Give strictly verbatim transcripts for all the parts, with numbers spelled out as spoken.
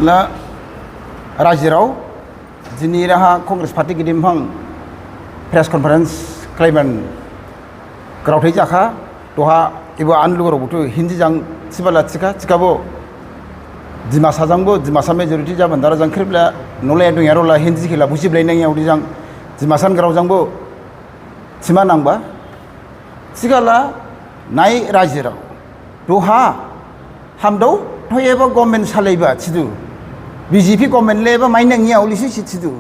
La rajirao, dini raha Congress party gidimphang press conference khlaimane graothai jakha, duha ibo anlugurao buthu Hindi jang sibala sikha, sikhabo Dimasa jangbo, Dimasa majority jabani dara jang khrip la, nolai dongyarao la Hindi khela bujiblai nangya udi jang Dimasa grao jangbo sima nangba, sikhala nai rajirao. Duha, hamdao thoyaba government salaiba thidu. B J P government leba mainangya ulisi si thidu.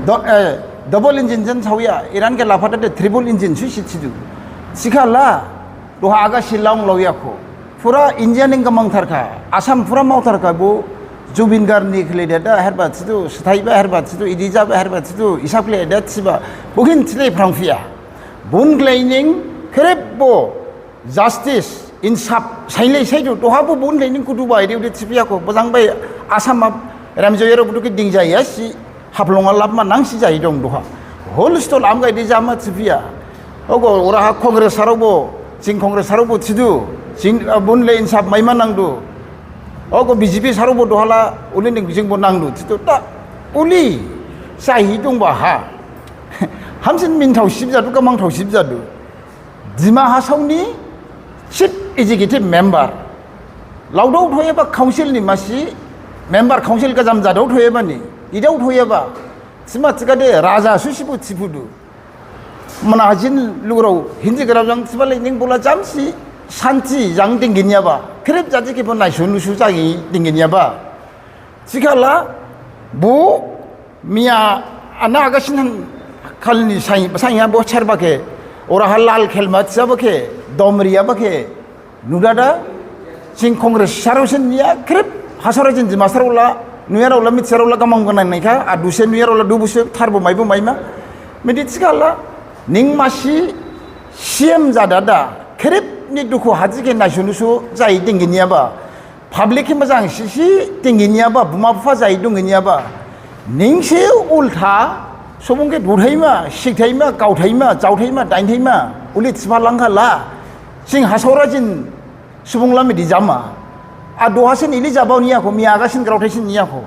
Do-, eh, double engine jen saoya, Iran khe laphata de triple engine susi thidu. Sikhala, duha aga silaung laoyakho. Pura India ning gamang tharkha, Assam pura mau tharkha bo Zubeen Garg ni khle de da herba thidu, sthaiba herba thidu, idi jaba herba thidu, isap khle de thiba, bukhin thile phrangphiya. Bun khlaining khrip bo justice, insap, sailai saidu, duha bo bun khlaining kuduba, ede ude thipiyakho, bojang bai Assam ap, Ramjoyarao buthu khe dingjaya si, Haflong ha labma nangsi jai dong duha. Whole stol amgai di jama thipiya. Ogo oraha Congress sarao bo, jing Congress sarao bo thidu, jing, ah, bun le insap maima nangdu. Ogo B J P sarao bo duhala, uli ning jing bo nangdu thidu. Ta, uli, sahi dongba ha. Hamsin minthao sibjadu, gamangthao sibjadu. Dima Hasao ni Chief Executive Member. Laodao thoyaba council ni masi member council gajam jadao thoyaba ni, idao thoyaba. Sima thikhade raja susibo thibudu. Mana hajin lugurao Hindi grao jang sibalai ning bola jamsi santi jang dingginyaba. Khrip jadi khe bo naisu nusu jagi dingginyaba. Sikhala bo miya ana agasin khalni sai, saiya bo serba khe, oraha lal khelma thiyaba khe, domriyaba khe, nudada, jing Congress sarao sin niya, khrip, Hasao rajin Dimasarao la, nuyarao la, mithiyarao la, gamang ganang naikha, a duse nuyarao la, dubuse, tharbo maibo maima. Midi sikhala, ning masi C M jadada, khrip ni dukhu haji khe naisu nusu jai dingginyaba. Public khe mojang sisi dingginyaba, buma bupha jai dingginyaba. Ningse ultha, subung khe duthaima, sikthaima, gaothaima, jaothaima, dainthaima, uli thiba langkhala. Jing Hasao rajin subung la midi jama. A duhasin ili jabao niyakho, miya agasin graothaisin niyakho.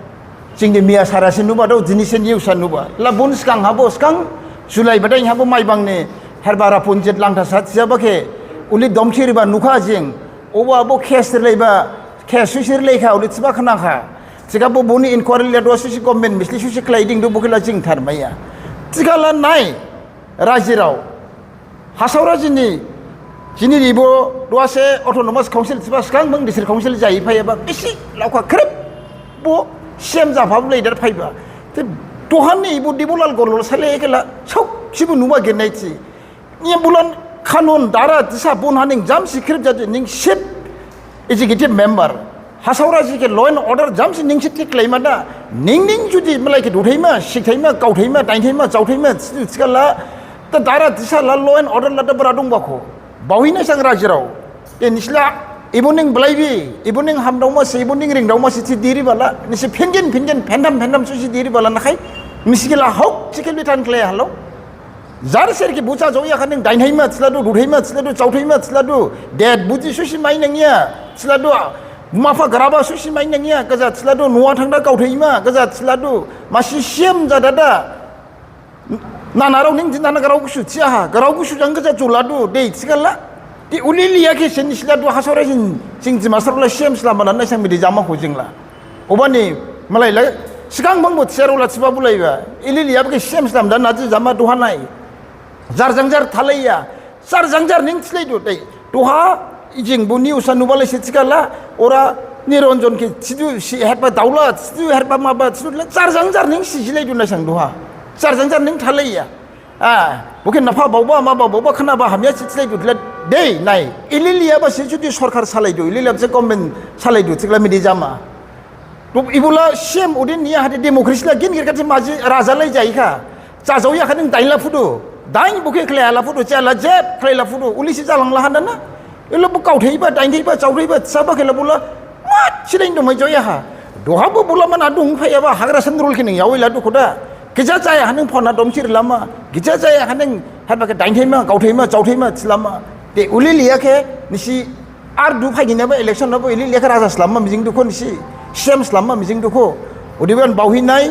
Jing de miya sarasin nuba dao, jinise news ha nuba. La bun sgang habo, sgang July badain habo Maibang ni herbara punjit langthasa thiyaba khe, uli domthiriba nukha jing. Oba bo case rilaiba, case susi rilaikha, uli thiba khnakha. Thikhabo boni inquiry la duha susi government misli susi khlaiding du bo khe la jing tharmaiya. Thikhala nai, rajirao. Hasao rajini, jini ribo duhase autonomous council thiba sgang bang district council jai phaiyaba bisi laokha khrip bo C M japha bo leader phaiba. Te duhani ibo Debolal Gorlosa le ekela saosibo nuba gennai thi. Niya bulan kanun dara disa bun haning jamsi khrip jadi ning Chief Executive Member. Hasao raji khe law and order jamsi ningsi thik khlaima da. Ning ning judi malai khe duthaima, sikthaima, gaothaima, dainthaima, jaothaima, thikhala, ta dara disa la law and order la da bra dongbakho. Baohi naisang rajirao. Te nisla, ibo ning blaibi, ibo ning hamdaoma se, ibo ning ringdaoma se, thi diri bala, nisi phingin, phingin, phendam, phendam, susi diri bala nakhai, nisi khe la hok, sikhe lithan khlai halo. Jar ser khe bucha jaoya khaning dainthaima thiladu, duthaima thiladu, jaothaima thiladu, det buji susi mainangya thiladu, mapha graba susi mainangya gaja thiladu, nuwa thangda gaothaima gaja thiladu, masi C M jadada, nanarao ning dinana grao gusu thiyaha, grao gusu jang gaja juladu, dei thikhala, di uliliya khe se nisiladu, Hasao rajin, jing Dimasarao la C M slamana naisang midi jamakho jingla. Obani malai la, sgang bangbo thiyarao la thiba bulaiba. Ilili yabkhe C M slam da naji jama duha nai. Jar jang jar thalaiya. Jar jang jar ning thilaidu dei. Duha ijing bo news ha nubalai se thikhala. Ora Niranjan khe thidu si herba daola, thidu herba maba, thidu la. Jar jang jar ning si thilaidu naisang duha. Jar jang jar ning thalaiya. Ah, bokhe napha baoba, maba baoba, khnaba hamya si thilaidu thila dei, nai. Ilili yaba si judi sorkar salaidu, ilili yaba se government salaidu, thikhala midi jama. Duh, ibola C M udin niya hade democracy la gin gir kha thi maji raja lai jaikha. Chajaoya khaning dain la phudu. Dain bokhe khlai la phudu, chala jeb khlai la phudu, ulisi jalang la handa na. Ilo bo gaothaiba, dainthaiba, jaothaiba, saba khela bola. Mat sidain dongmai joya ha. Duha bo bola mana dong phayaba hagra sandrul khe ning yaoi la dukhu da. Gija jaya haning phona domsir lama. Gija jaya haning haba khe dainthaima, gaothaima, jaothaima thilama. Te uliliya khe nisi ar du phaiginyaba election na bo ililiya khe raja slama mijing dukhu nisi. Same slamma mijing dukho. Odebani baohi nai,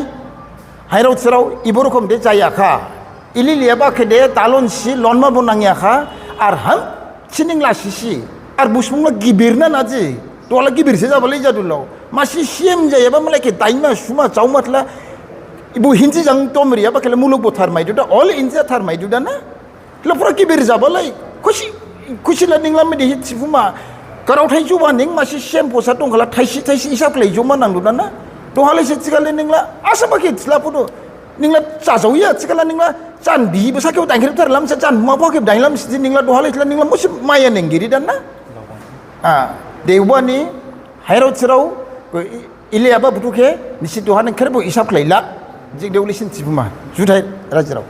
hairao sirao, ebo rokom de jayakha. Ili liyaba khe de talon si lonma bo nangyakha. Ar hamsining lasisi. Ar busmung la gibir na naji. Duha la gibir se jaba lai jadu lao. Masi C M jayaba malai khe dainma suma chaoma thla. Ebo hinsi jang tom riyaba khe la muluk bo tharmaidu da. All India tharmaidu da na. Thla phura gibir jaba lai. Khusi, khusi la ning la midi hi thibuma. Karao thaijuba ning masi C M posa dongkhala thaisi, thaisi hisab khlai juma nangdu da na. Duha lai se thikhala ning la, asaba khe thila phudu. Ning la jajaoya thikhala ning la, jan bi basa khe dainkhri thar lam se, jan ma pha khe dain lam se, ning la duha lai thila ning la musi maya ning giri da na. Ah, dewani, hairao sirao, ko i-, ili liyaba buthu khe, nisi duha ning khrebo hisab khlai la. Jing de uli sin thibuma. Juthai, rajirao.